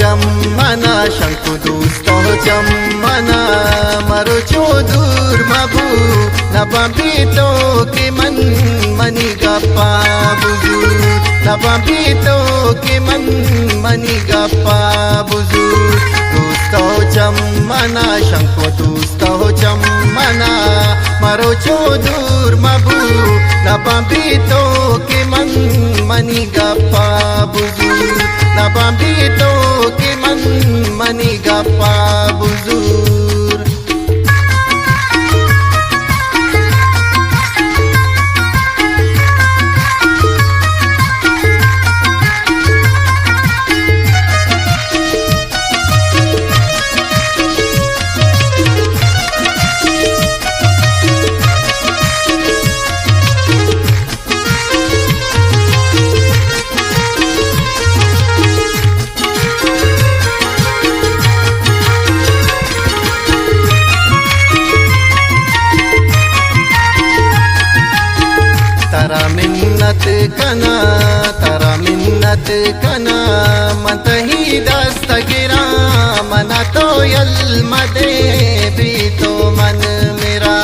چمنا شنکو دوست ہو چمنا، مرو چو دور مبو، نباں بی تو کہ من منی گپا بزور، نباں بی تو کہ من منی گپا بزور۔ دوست ہو چمنا شنکو دوست ہو چمنا، مرو چو دور مبو، نباں بی تو کہ من منی گپا بزور، نباں بی تو کہ من منی گپا بزور۔ ترا منت کنا، ترا منت کنا، من تئی دست گراں، منا تو یل مدے، بی تو من میرا۔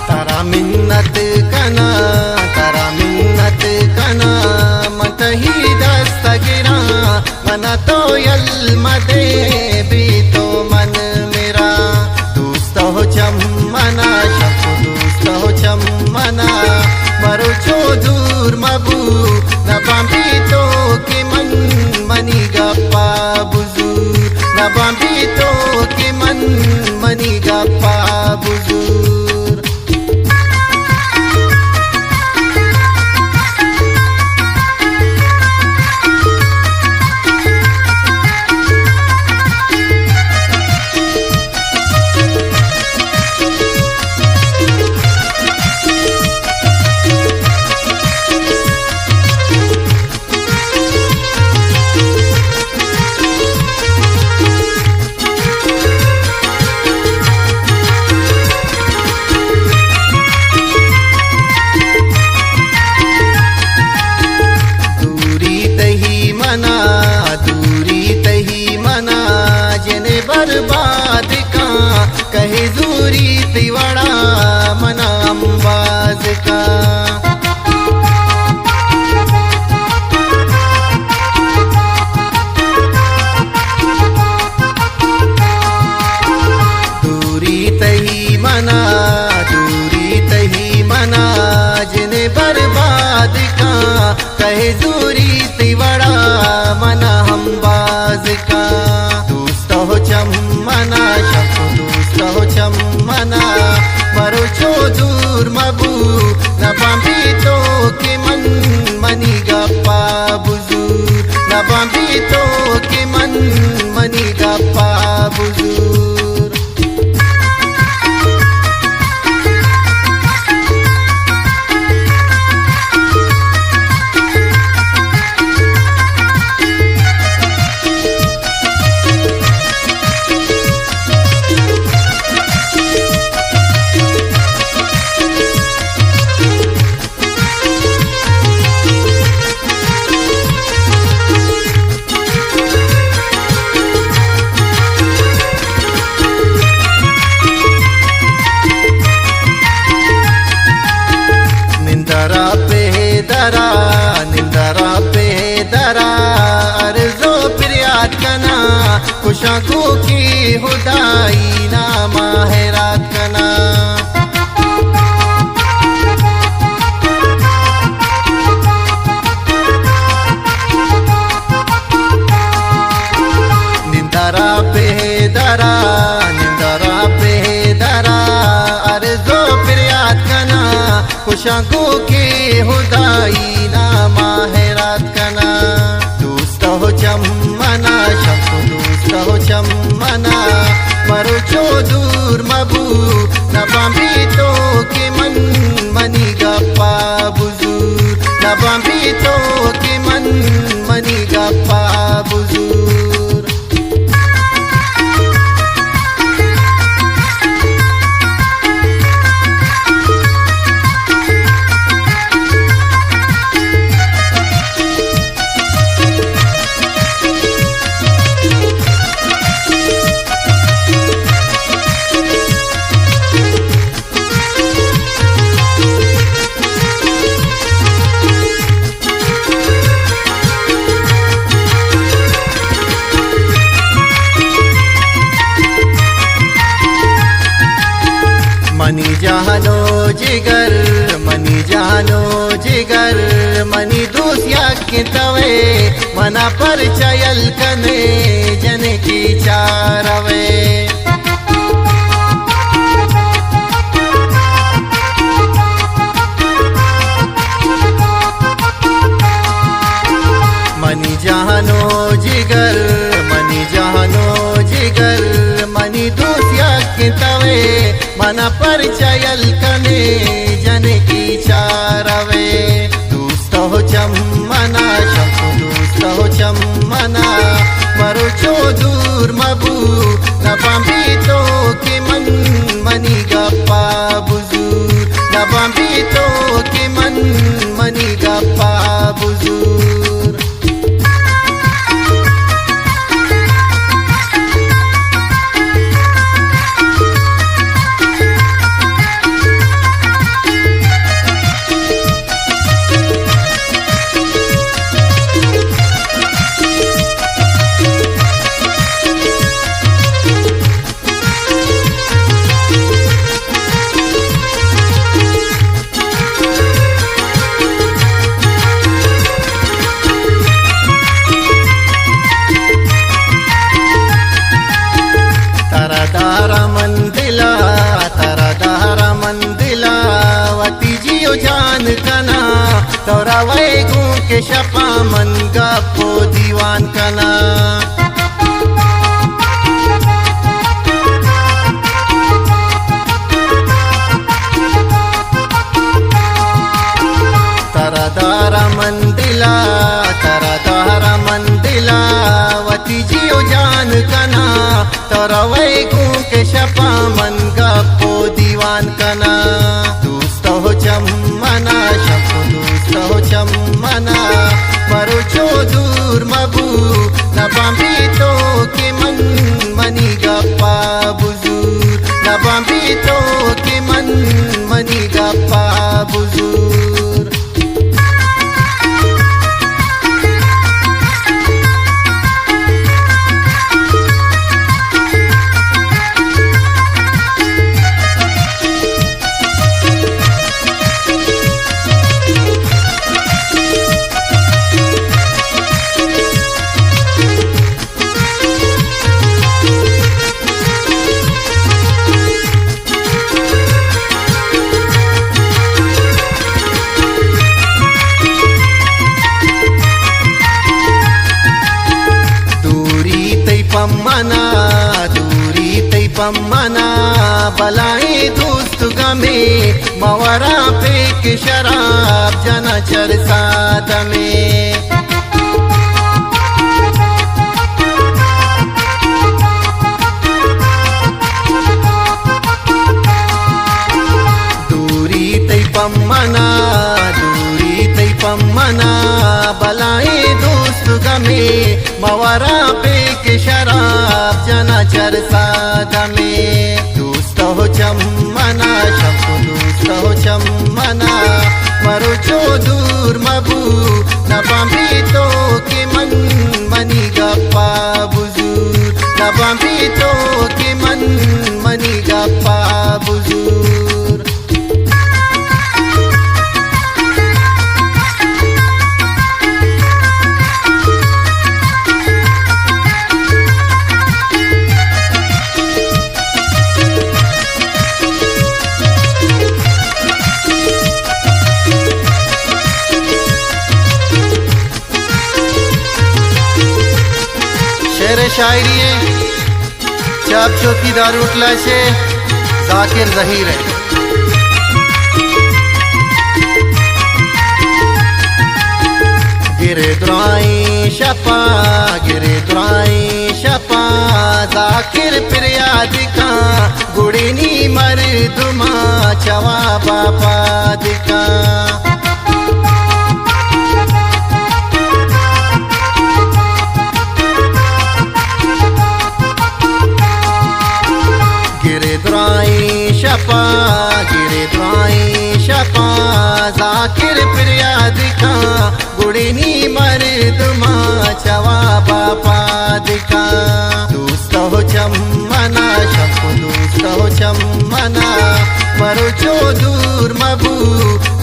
ترا منت کنا، ترا منت کنا، من تئی دست گراں، منا تو یل مدے، بی تو من میرا۔ دوست ہو چمنا شنکو دوست ہو چمنا، مرو چو دور مبو، نباں بی تو کہ من منی گپا بزور، نباں بی تو کہ من منی گپا بزور۔ دوری تئی منا، دوری تئی منا، جن برباد کاں، کہے زوری تئی وڑا منا امباز کاں۔ دوری تئی منا، دوری تئی منا، جن برباد کاں، کہے زوری تئی وڑا منا امباز کاں۔ دوست ہو چمنا شنکو دوست ہو چمنا، مرو چو دور مبو، نباں بی تو کہ من منی گپا بزور، نباں بی تو کہ من منی گپا بزور۔ نندارا پہ درا، نندارا پہ درا، ارزو پریات کنا، کشاں گوں کہ ہدائی ناما حیرات کنا۔ نندارا پہ درا، نندارا پہ درا، ارزو پریات کنا، کشاں گوں کہ ہدائی ناما حیرات کنا۔ دوست ہو چمنا شنکو دوست ہو چمنا، مرو چو دور مبو، نباں بی تو کہ من منی گپا بزور، نباں بی تو کہ من منی گپا بزور۔ جہانو جگر، منی جہانو جگر، منی دوست یکیں توے، منا پرچا یل کنے، جنکی چاروے۔ منی جہانو جگر، منی جہانو جگر، منی دوست یکیں توے، منا پرچا یل کنے، جنکی چاروے۔ دوست ہو چم منا، شمس دوست ہو چم منا، مروچو دور مبو، نباں بی تو کہ من منی گپا بزور، نباں بی تو کہ من منی گپا بزور۔ ترا دارا من دلا، ترا دارا من دلا، وتی جی و جان کنا، تو روئے گوں کہ شپا من گپ و دیوان کنا۔ ترا دارا من دلا، ترا دارا من دلا، وتی جی و جان کنا، تو روئے گوں کہ شپا من گپ و دیوان کنا۔ دوست ہو چم منا، شپ دوست ہو چم منا، مروچو دور مبو، نباں بی تو کہ من منی گپا بزور، نباں بی تو کہ من منی گپا بزور۔ دوری تئی پمنا، دوری تئی پمنا، بلائیں دوست گمے، مورا پیک شراب جنا چرسا دمے۔ دوری تئی پمنا، دوری تئی پمنا، بلائیں دوست گمے، مورا پیک شراب جنا چرسا دمے۔ دوست ہو چم منا، شپ دوست ہو چم منا، مروچو دور مبو، نباں بی تو کہ من منی گپا بزور، نباں بی تو کہ من منی گپا بزور۔ شعر شاعری ہے۔ چاپ چوکی دار ہوٹلہ سے ذاکر ظہیر ہے۔ گرے درائیں شپا، گرے درائیں شپا، ذاکر پریاد کاں، گڑینی مردماں چوابا پاد کاں۔ گرے درائیں شپا، گرے درائیں شپا، ذاکر پریاد کاں، گڑینی مردماں چوابا پاد کاں۔ دوست ہو چم منا، شپ دوست ہو چم منا، مروچو دور مبو،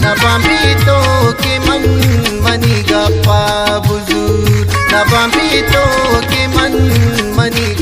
نباں بی تو کہ من منی گپا بزور، نباں بی تو کہ من منی